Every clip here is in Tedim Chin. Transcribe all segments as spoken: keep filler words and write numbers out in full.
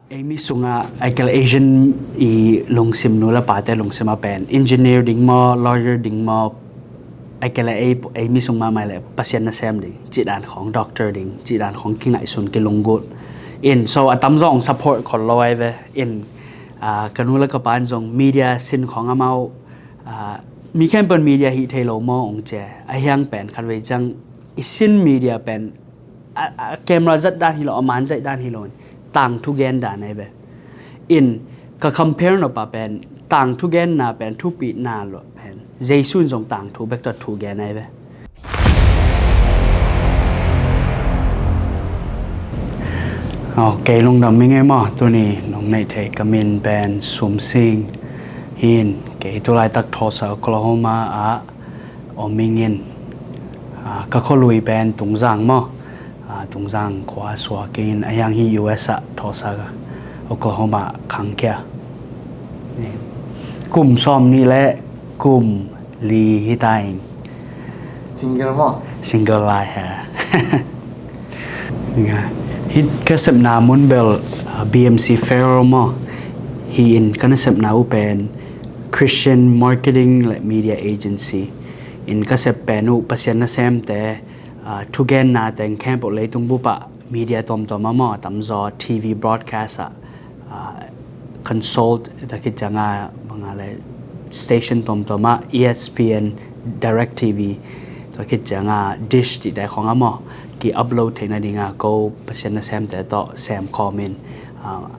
Ei mi sungah, ei kei le Asian i lungsim, nu le pate lungsim ah pen engineer ding maw, lawyer ding maw, ei kei le ei, ei mi sung mahmah le Pasian nasem ding, cih dan khawng, doctor ding, cih dan khawng kingaihsun, kilunggulh in, so a tamzaw hong support khol lo ahi ve. In, ah, ka nu le ka pa in zong media sin khawng amau, ah, mi khempeuh in media hih thei lo maw hong ci a, ahi hang pen khatvei ciang i sin media pen a, a camera zat dan hi lo, a man zaih dan hi lo in, tangthu gen dan ahi ve. In, ka compare nop ah pen, tangthu genna pen, thupitna lo pen, Jesu in zong tangthu bek tawh thu gen ahi ve. Oh, kei lungdam ing ei maw, tuni nong neih theih ka min pen Sum Sing hi in, kei tu laitak Tulsa, Oklahoma ah om ing in, ah, ka khualui pen Tungzang maw, ah, Tungzang khua suak ing in, ahi hang hih U S ah, Tulsa, Oklahoma khang khia. Kum sawm nih le kum li hi ta ing. Single maw? Single lai ha. Nga. Hih ka sepna mun bel, ah, B M C Farrell maw. Hi in ka nasepna uh pen Christian Marketing le Media Agency. In ka sep pen uh Pasian nasemte, ah, thugenna teng khempeuh leitung bup ah media tuamtuam ah maw, a tamzaw T V broadcast ah, ah, consult, tua khit ciangah bang a le station tuamtuam ah, E S P N, DirecTV, tua khit ciangah Dish cihte khawng ah maw, ki-upload theih nading ah ko Pasian nasemte tawh sem khawm in, ah,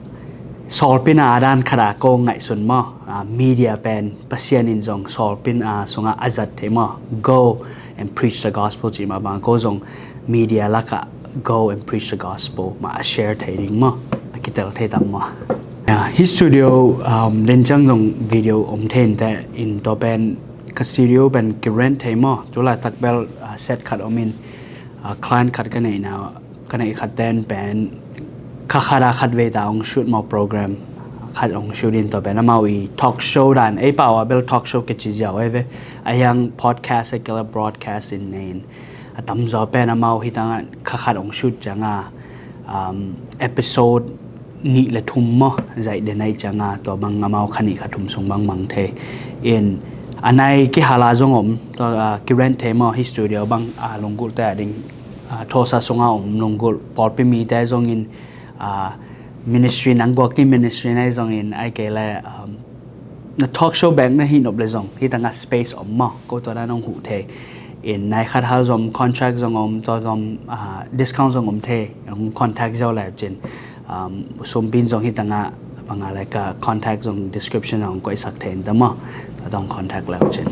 sawlpina a dan khat ah ko ngaihsun maw, ah, media pen Pasian in zong sawlpina sungah a zat thei maw, go and preach the gospel cih mah bang, ko zong media lakah go and preach the gospel mah a share thei ding maw, a kitel thei tam maw. Ah, hih studio, um, den ciang zong video om thei inteh, in tua pen ka studio pen ki-rent thei maw, tu laitak bel, ah, set khat om in, ah, client khat ka neihna, ka neih khat ten pen kha khat ah khatvei ta hong shoot maw, program khat hong shoot in, tua pen amau i talk show dan, ei pau ah bel talk show kici ziau ahi ve, ahi hang podcast a kila broadcast in nei in, a tamzaw pen amau hih tangah kha khat hong shoot ciangah, um, episode nih le thum maw, zaih den ahih ciangah tua bang amau kha nih kha thum sung bang mang thei. In a nai kihal a zong om, tua, ah, ki-rent thei maw, hih studio bang, ah, lunggulhte a ding, ah, Tulsa sungah om lunggulh pawlpi mite zong in, ah, ministry nang guak ni ministry na hi zong in, ahih kei le, um, na talk show bek na hih nop le zong hih tangah space om maw, ko tua dan hong huh thei. In nai khat hal zong contract zong om, tua zong, ah, discount zong om thei, hong contact ziau le cin. Um, Sumpi in zong hih tangah bang a le ka contact zong description ah hong koihsak thei in ta maw, tua tawh hong contact le cin.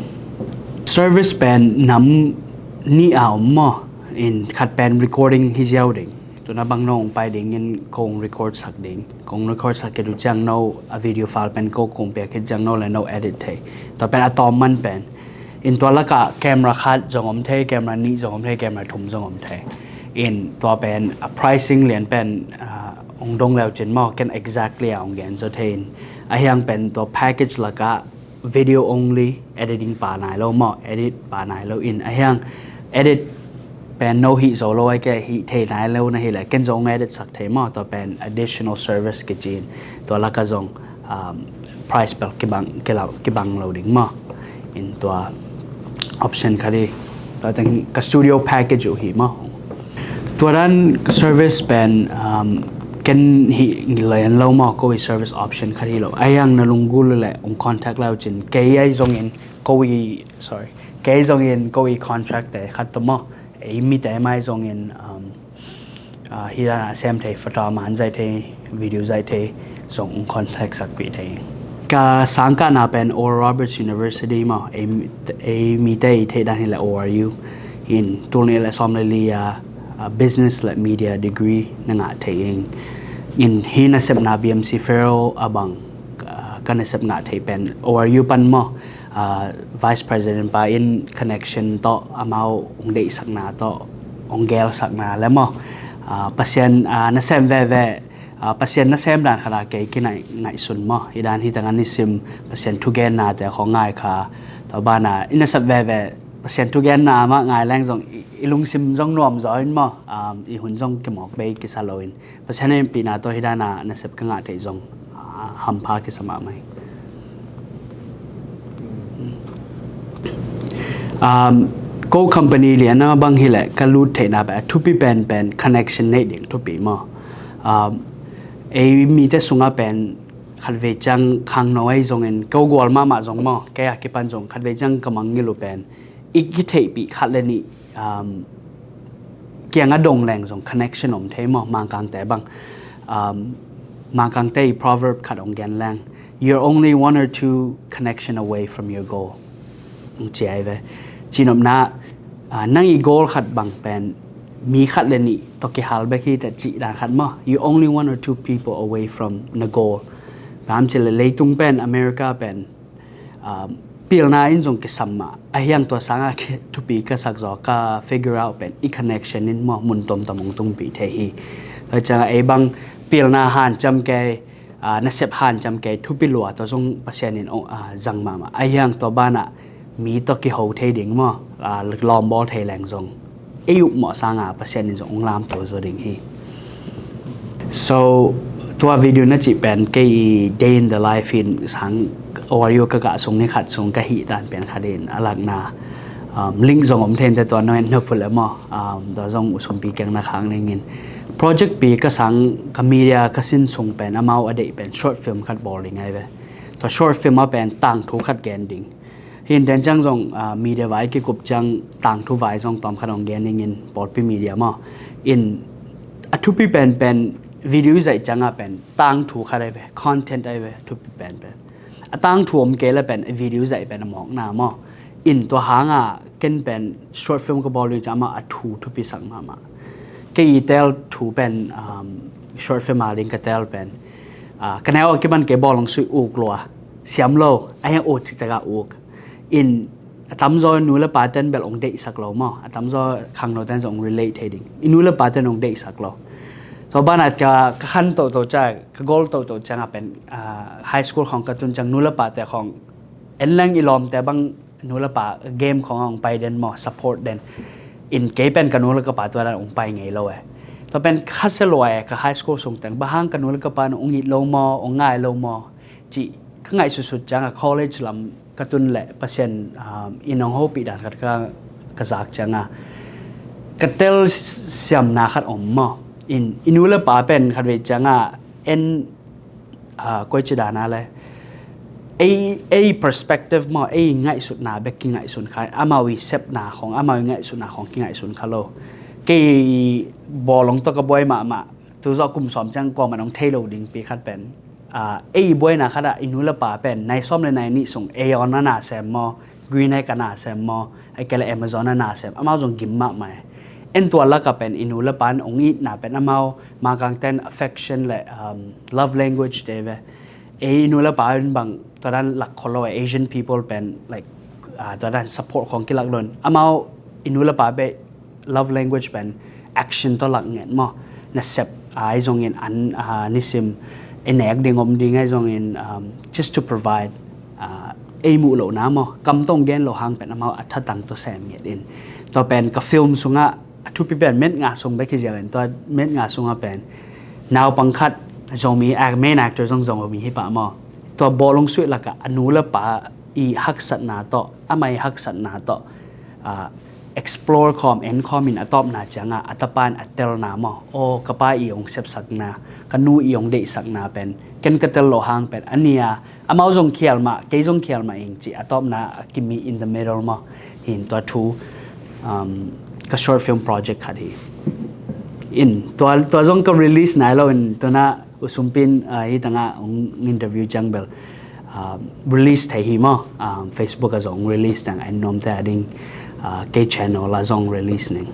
Service pen nam nih a om maw, in khat pen recording hi ziau ding. Tu na bang no hong pai ding in kong record sak ding. Kong record sak khit uh ciang no a video file pen ko kong piak khit ciang no le no edit thei. Tua pen a tawm man pen. In tua lakah camera khat zong om thei, camera nih zong om thei, camera thum zong om thei. In tua pen a pricing lian pen, ah, hong dong le uh cin maw, ken exactly a hong gen zaw thei in. Ahi hang pen tua package lakah video only, editing pha nai lo maw, edit pha nai lo in, ahi hang edit pen no hih zo lo, ahih kei hih thei nai lo na hih leh ken zong edit sak thei maw, tua pen additional service kici in, tua lakah zong, um, price bel kibang, kila-, kibang lo ding maw. In tua option khat hi, tua teng ka studio package uh hi maw. Tua dan service pen, um, ken hih lian lo maw, ko i service option khat hi lo. Ahi hang na lunggulh le hong contact le uh cin, kei ahi zong in ko i, sorry, kei zong in ko i contract te khat tawh maw, ei mite mai zong in, um, ah, hih dan a sem thei, photo man zaih thei, video zaih thei zong hong contact sakpih thei. Ka sangkahna pen Oral Roberts University maw, ei, ei mite i theih dan hi le O R U. In tul nih le sawm le li a, ah, business le media degree na ngah thei ing. In hih nasepna B M C Farrell a bang, ah, ka nasep ngah thei pen O R U pan maw, ah, Vice President pa in connection tawh, amau hong deihsakna tawh hong gelsakna le maw, ah, Pasian, ah, nasem veve, ah, Pasian nasem dan khat a kei kinai ngaihsun maw, hih dan hih tangah nisim Pasian thugennate khawng ngai kha, tua banah i nasep veve Pasian thugenna mah ngai leng zong i, i lungsim zong nuam zaw in maw, um, i hun zong kimawk bei kisa lo in Pasian hehpihna tawh hih dana nasep ka ngah theih zong, ah, hampha kisa mahmah hi. Um, ko company lian na bang hileh ka lut theihna pen a thupi penpen connection neih ding thupi maw. Um, ei mite sungah pen khatvei ciang khangno ei zongin ko gual mahmah zong maw, kei a kipan zong khatvei ciang ka mangngilh uh pen i kitheihpih khat le nih, um, kiang a dong leng zong connection om thei maw. Mangkangte bang, um, Mangkangte i proverb khat ong gen leng, "You're only one or two connection away from your goal." Ong ci ai ve. Cinopna, ah, nang i goal khat bang pen mi khat le nih tawh kihal bek hi ta cih dan khat maw. "You're only one or two people away from na goal." Bang ci le leitung pen, America pen, ah, pilna in zong kisam mah a hiang tua sanga thupi ka sak zaw ka figure out pen i connection in maw mun tomtom ong tungpih thei hi. Tua ciangah ei bang pilna hanciam kei, ah, nasep hanciam kei, thupi lua tawh zong Pasian in, ah, zang mahmah a hiang tua banah mi tawh kiho thei ding maw, ah, lawmbawl thei leng zong ei upmawh sanga Pasian in zong ong lamto zaw ding hi. So tua video na cih pen kei i day in the life in sang Oreor ka gah sung ni khat sung ka hih dan pen khat in a lakna, um, link zong om thei in te tua no en no pule maw, um, tua zong U Sumpi kiang na khak ning in. Project pi ka sang ka media ka sin sung pen amau a deih pen short film khat bawl ding ai ve. Tua short film a pen tangthu khat gen ding. Hi in den ciang zong, ah, media vai kikup ciang tangthu vai zong tawm khat ong gen ning in Pawlpi Media maw. In a thupi penpen video i zaih ciangah pen tangthu khat ai ve, content ai ve, thupi penpen. A tangthu om kei le pen a video zaih pen a mawkna maw. In tua hanga ken pen short film ka bawl uh ciang maw a thu thupi sak mahmah. Kei i tel thu pen, um, short film a ding ka tel pen, ah, ka neu a kiman kei bawlung sui uk lua. Siam lo, a hiang uk cikcak a uk. In a tamzaw nu le pa ten bel ong deihsak lo maw. A tamzaw khangno ten zong ong relate thei ding. I nu le pa ten ong deihsak lo. Tua banah ka, ka khan toto ciang, ka goal toto ciangah pen, ah, high school khawng ka tun ciang nu le pa te khawng en leng i lawmte bang nu le pa game khawng ong pai den maw, support den. In kei pen ka nu le ka pa tua dan ong pai ngei lo e. Tua pen khasia lua e, ka high school sung teng. Bang hang ka nu le ka pa ong it lo maw, ong ngai lo maw cih ka ngaihsutsut ciangah college lam ka tun le Pasian, um, in ong hopih dan khat ka, ka zak ciangah ka tel siamna khat om maw. In i nu le pa pen khatvei ciangah en, ah, koi ci dan a le ei, ei perspective maw, ei ngaihsutna bek kingaihsun kha, amau i sepna khawng, amau i ngaihsutna khawng kingaihsun kha lo. Kei bawlung tawh ka buai mahmah, tu zawh kum sawm ciang kuaman ong thei lo ding pi khat pen, ah, ei buaina khatah i nu le pa pen nai sawm le nai nih sung Aeon a na sem maw, Greenhead a na sem maw, ai kei le Amazon a na sem, amau zong gim mahmah e. En tua lakah pen i nu le pa in ong itna pen amau Mangkang ten affection le, um, love language te ve. Ei i nu le pa in bang tua dan lak khol lo e, Asian people pen like, ah, tua dan support khawng kilak lo in. Amau i nu le pa beh love language pen action tawh lak nget maw. Nasep ai zongin an, ah, nisim i nek ding om ding ai zongin, um, just to provide, ah, ei muh lohna maw. Kam tawh gen lo hang pen amau a thatang tawh sem nget in. Tua pen ka film sungah a thupi pen met nga sung bek hi ziau in, tua met nga sungah pen naupang khat Zomi, ah, main actor zong Zomi hi pah maw. Tua bawlung suih lakah a nu le pa i haksatna tawh, amah i haksatna tawh, ah, explore khawm, en khawm in a tawpna ciangah a tapa in a telna maw, aw ka pa i ong sepsakna, ka nu i ong deihsakna pen ken ka tel lo hang pen a nia, amau zong khial mah, kei zong khial mah ing cih a tawpna a kimi in the middle maw. Hi in tua thu, um, ka short film project khat hi. In tua, tua zong ka release nai lo in, tua na U Sumpi in, ah, hi tangah ong interview ciang bel, ah, release thei hi maw. Ah, Facebook ah zong release tang en nuamte a ding, ah, kei channel ah zong release ning.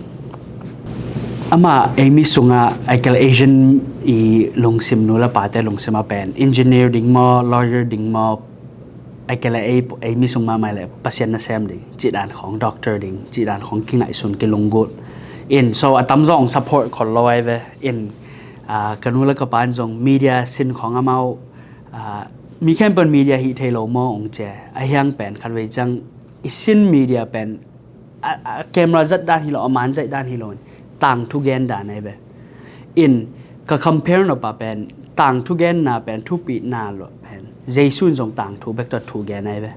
Amah ei mi sungah ai kei le Asian i lungsim, nu le pate lungsim ah pen engineer ding maw, lawyer ding maw, ai kei le ei, ei mi sung mahmah le Pasian nasem ding cih dan khawng, doctor ding cih dan khawng kingaihsun, kilunggulh in. So a tamzaw ong support khol lo ai ve in, ah, ka nu le ka pa in zong media sin khawng amau, ah, mi khempeuh in media hih thei lo maw ong ci a, a hiang pen khatvei ciang i sin media pen a, a camera zat dan hi lo, a man zaih dan hi lo in, tangthu gen dan ahi ve. In ka compare nop ah pen, tangthu genna pen, thupitna lo pen, Jesu in zong tangthu bek tawh thu gen ahi ve.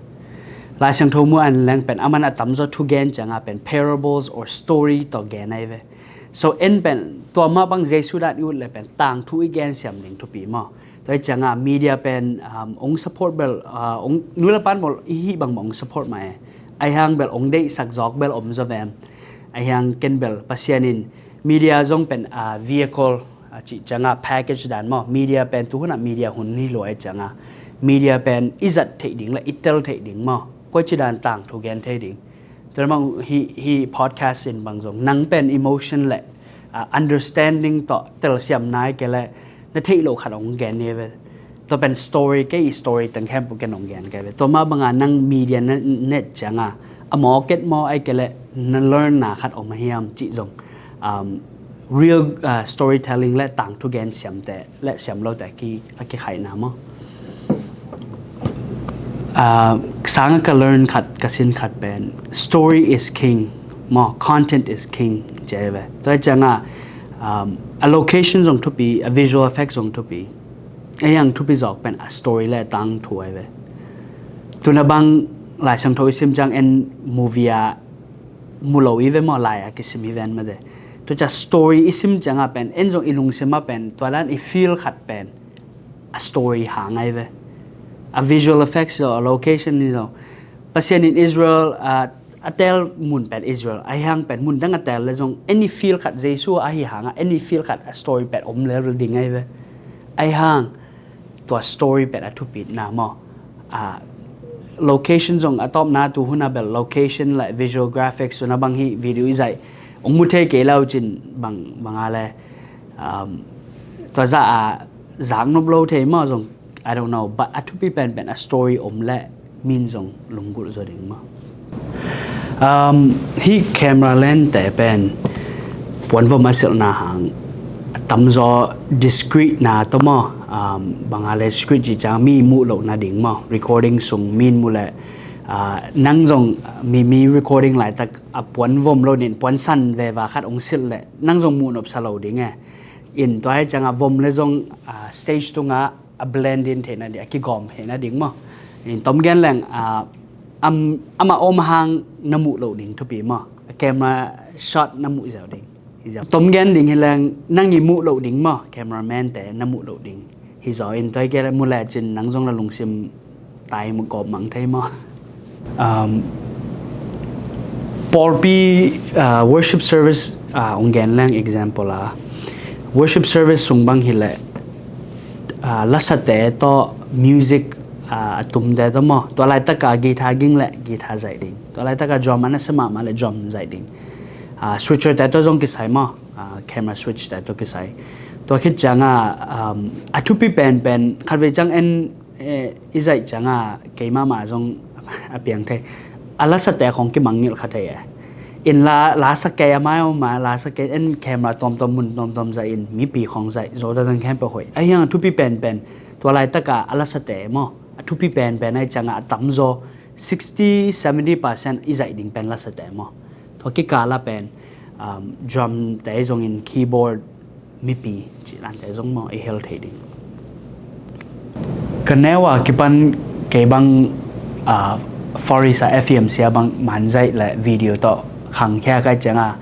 Lai Siangtho mu a en leng pen, aman a tamzaw thu gen ciangah pen parables or story tawh gen ahi ve. So en pen tua mah bang Jesu dan i ut le pen tangthu i gen siam ding thupi maw? Tua hi ciangah media pen, um, ong support bel, uh, ong, nu le pa in bel i hih bangbang ong support mah e. Ahi hang bel ong deihsak zawk bel om zaw ve. Ahi hang ken bel Pasian in media zong pen, uh, vehicle, uh, cih ciangah package dan maw? Media pen tu hunah media hun hi lo ahi ciangah media pen i zat theih ding le i tel theih ding maw? Koici dan tangthu gen thei ding? Tua mah hi, hi podcast in bang zong nang pen emotion le, ah, understanding tawh telsiam nai kei le na theih loh khat ong gen hi ve. Tua pen story, kei i story teng khempeuh ken ong gen kei ve. Tua mah banga nang media na et cianga a mawk et maw, ahih kei le na learn na khat om hiam cih zong, um, real, uh, storytelling le tangthu gen siamte le siam lote a ki, a kikhaihna maw? Uh, sangah ka learn khat, ka sin khat pen story is king maw, content is king ci ahi ve. Tua hi ciangah, um, a location zong thupi, a visual effect zong thupi. Ahi hang thupi zawk pen a story le tangthu ahi ve. Tuna bang Lai Siangtho i sim ciang en movie ah mu lo i ve maw, lai a kisim i ven mate. Tua ciang story i sim ciangah pen en zong i lungsim ah pen tua dan i feel khat pen a story hang ahi ve. A visual effects zong, a location hi zong. Pasian in Israel, ah, a teel mun pen Israel ahi hang pen mun dang a teel le zong en i feel khat Jesu ahi hangah en i feel khat a story pen om lel ding ahi ve. Ahi hang tua story pen a thupitna maw? Ah, location zong a tawpna tu hunah bel location le visual graphics tuna bang hi video i zaih ong mu thei kei lo cin bang, banga le, um, tua zah a zak nop lo thei maw zong, I don't know, but a thupi penpen a story om le min zong lunggulh zaw ding maw? Um, hih camera lens te pen puanvom a silhna hang a tamzaw discreet na tawh maw, um, banga le discreet ci ciang mi muh loh nading maw, recording sung min mu le, uh, nang zong mi, mi recording laitak a puanvom lo nin puansan veva khat ong silh le nang zong muh nopsa lo ding e. In tua hi ciangah vom le zong, uh, stage tungah a blend in theihna ding, a kigawm theihna ding maw? In tom gen leng, ah, am, amah om hang na muh loh ding thupi maw? A camera shot na muh ziau ding. Hi ziau. Tom gen ding hi leng nang i muh loh ding maw? Cameraman te na muh loh ding. Hi zaw in tua hi kei le mu le cin nang zong na lungsim tai mu gawp mang thei maw? Um, pawlpi, uh, worship service, uh, ong gen leng example a, worship service sung bang hi le, uh, lasate tawh music, uh, a tumte tawh maw, tua laitaka guitar ging le guitar zaih ding, tua laitaka drum a nasia mahmah le drum zaih ding, uh, switcher te tawh zong kisai maw, uh, camera switch te tawh kisai. Tua khit cianga, um, a thupi penpen khatvei ciang en, eh, i zaih cianga keimah mah zong a piang thei. A lasate khong kimangngilh kha thei e. In la, la sa kei a mai om a, la sa kei en camera tuamtuam mun tuamtuam zaih in mipi khong zaih zo ta dang khempeuh hoih. Ahi hang a thupi penpen tua laitaka a lasate maw, a thupi penpen ahi cianga a tamzaw sixty, seventy percent i zaih ding pen lasate maw. Tua kikala pen, um, drum te zongin keyboard mipi cih lante zong maw i hel thei ding. Ka neu a kipan kei bang, ah, Far East a F E M C a bang manzaih le video tawh khangkhia kai cianga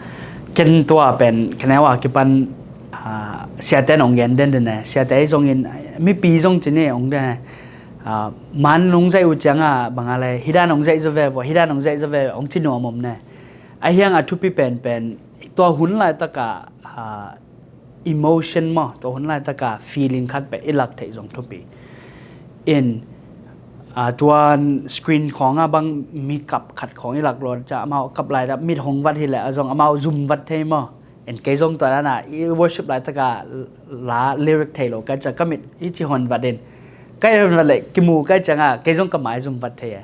ken tua pen ka neu a kipan, ah, siate nong gen den den e, siate zongin mipi zong ci ni ong den e. Ah, man nong zaih uh cianga banga le hida nong zaih zaw ve vo, hida nong zaih zaw ve ong ci nuam om ne. Ahi hang a thupi penpen tua hun laitaka, ah, emotion maw, tua hun laitaka feeling khat pen i lak theih zong thupi. In, ah, tua screen khawngah bang mi kap khat khawng i lak lua ca amau kap lai dah mit hong vat hi le a zong amau zum vat thei maw. In kei zong tua dana i worship laitaka la lyric thei lo ka ca ka mit i ci hon vat in. Ka i hon vat le kimu ka cianga kei zong ka mai zum vat thei e.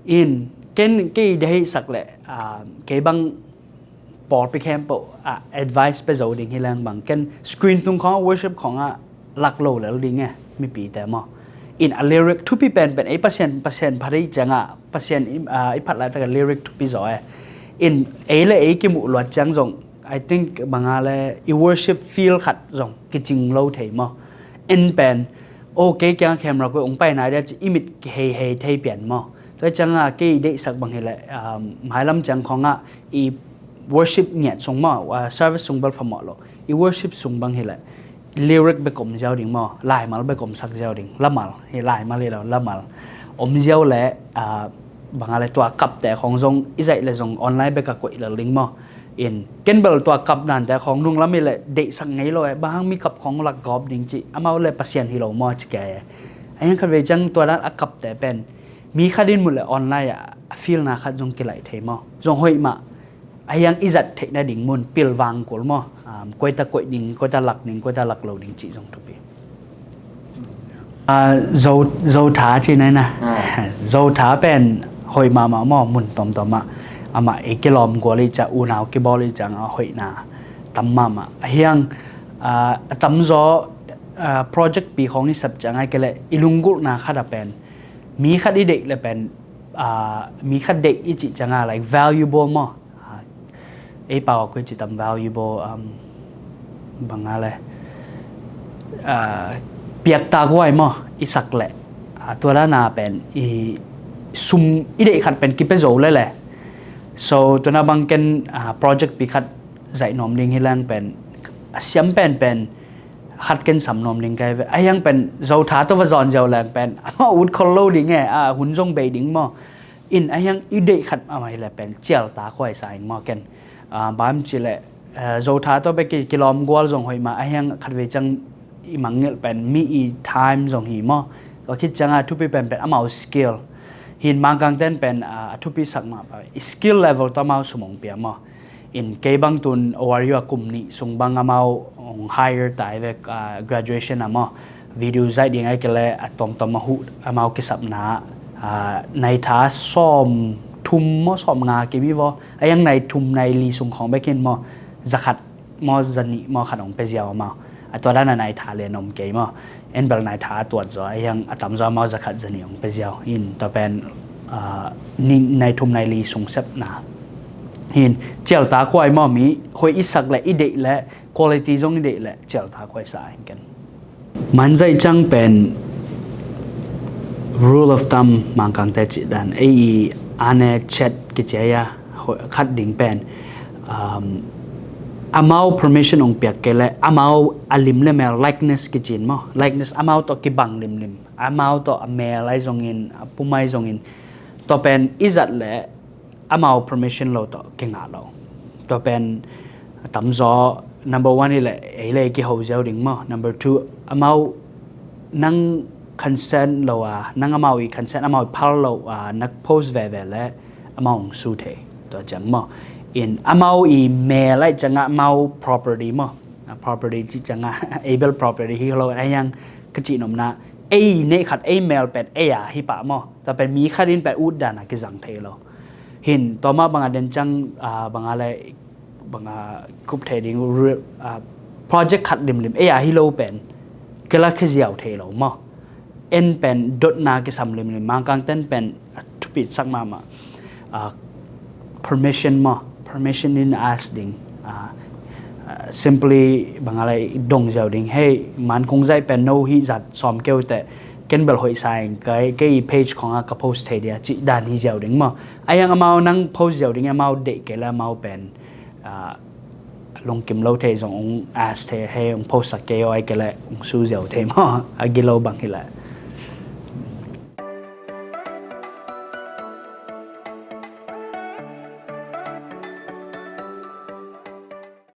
In ken kei i deihsak le, ah, kei bang pawlpi khempeuh ah advice pe zo ding hi leng bang ken screen tung khawngah worship khawngah lak lo lel ding e mipite maw. In a lyric thupi penpen ei Pasian, Pasian phat ei ciangah Pasian i, ah, i phat laitaka lyric thupi zaw e. In ei le ei kimuh luat ciang zong, I think banga le i worship field khat zong kicing lo thei maw. En pen, o kei kiang camera koi ong pai nai dia ci i mit hei hei thei pian maw. Tua cianga kei deihsak bang hileh, um, mailam ciang khongah i worship ngiat sung maw, uh, service sung bel phamawh lo. I worship sung bang hileh lyric bek om ziau ding maw, laimal bek om sak ziau ding, lamal, hi laimal hi lo, lamal. Om ziau le, ah, banga le tua kapte khong zong, i zaih le zong online bek a koih lel ding maw. In, ken bel tua kap nante khong nung lam hi le, deihsak ngei lo e, bang hang mi kap khong lak gawp ding ci, amau le Pasian hi lo maw ci kei e. A hiang khat vei ciang tua dan a kapte pen, mi khat in mu le online a, a feel na khat zong kilaih thei maw. Zong hoih mah, a hiang i zat theih nading mun pilvang kul maw. Um, koita koih ding, koita lak ding, koita lak lo ding cih zong thupi. Ah, zo, zo tha ci nai na. Ah. Zo tha pen hoih mahmah maw, mun tomtom ah. Amah i kilawm gual i ciah, unau kibawl i ciang a hoihna tam mahmah. A hiang, ah, a tamzaw, ah, project pi khong i sep ciang ai kei le i lunggulhna khat a pen. Mi khat i deih le pen, ah, mi khat deih i cih cianga, like, valuable maw. Ah, ei pau a koi ci tam valuable, um, banga le, ah, piaktak huai maw, i sak le. Ah, tua dana pen, i sum, i deih khat pen kipia zo le le. So, tua na bang ken, ah, project pi khat zaih nuam ding hi lang pen, a siam pen pen, khat ken sam nuam ding kai ve. A hiang pen, zo tha tawh va zawn ziau lang pen, amah ut khol lo ding e, ah, hun zong bei ding maw. In a hiang i deih khat amah hi le pen, cial ta khuai sa ing maw ken. Ah, bam ci le, eh, zo tha tawh bek ki, kilawm gual zong hoih mah, a hiang khat vei ciang i mangngilh pen, mi i time zong hi maw. Tua khit cianga thupi pen pen, amau skill. Hin Mangkang ten pen, ah, a thupi sak mah pa, i skill level tawh amau sum ong pia maw. In kei bang tun O R U a kum nih sung bang amau ong hire tai vek, ah, graduation a maw. Video zaih ding ai kei le a tomtom a huh amau kisapna, ah, nai tha sawm thum maw sawm nga kimi vaw. A hiang nai thum nai li sung khong bekin maw. Za khat maw za nih maw khat ong pia ziau amau. A tua dana nai tha le nom kei maw. En bel nai tha a tuat zaw, a hiang a tamzaw amau za khat za nih ong pia ziau. In tua pen, ah, ni, nai thum nai li sung sepna. Hin, cial ta khuai maw mi, hoih i sak le, i deih le, quality zong i deih le, cial ta khuai sa a hin ken. Man zaih ciang pen, rule of thumb, Mangkang te cih dan, ei i ane chat kicia ia, hoih, khat ding pen, um, amau permission ong piak kei le, amau a lim le mel likeness kicin maw, likeness amau tawh kibang limlim, amau tawh a mel ai zongin, a pum ai zongin, tua pen i zat le, amau permission lo tawh kingah lo. Tua pen a tamzaw number one hi le, ei le ei kiho ziau ding maw. Number two, amau nang consent lo a, nang amau i consent, amau i phal lo a, nak post veve le, amau ong su thei. Tua ciang maw. In amau i mel ai ciangah amau property maw. A property cih ciangah, ei bel property hi lo, a hiang ka cih nomna, ei neih khat, ei mel pen, ei a hi pah maw. Tua pen mi khat in pen ut dana kizang thei lo. Hin, tua mah banga den ciang, ah, banga le, banga kup thei ding, re-, ah, project khat limlim, ei a hi lo pen, kila kiziau thei lo maw. En pen, dotna kisam limlim, Mangkang ten pen, a thupi sak mahmah, ah, permission maw, permission in ask ding, ah, ah, simply banga le dong ziau ding, hei, man kong zaih pen no hi zat sawm keu te, ken bel hoih sa ing, kei, kei page khongah ka post thei dia, cih dan hi ziau ding maw. A hiang amau nang post ziau ding, amau deih kei le amau pen, ah, lungkim lo thei zong ong ask thei, hei ong post sak kei o ai kei le ong su ziau thei maw, a gilo bang hi le.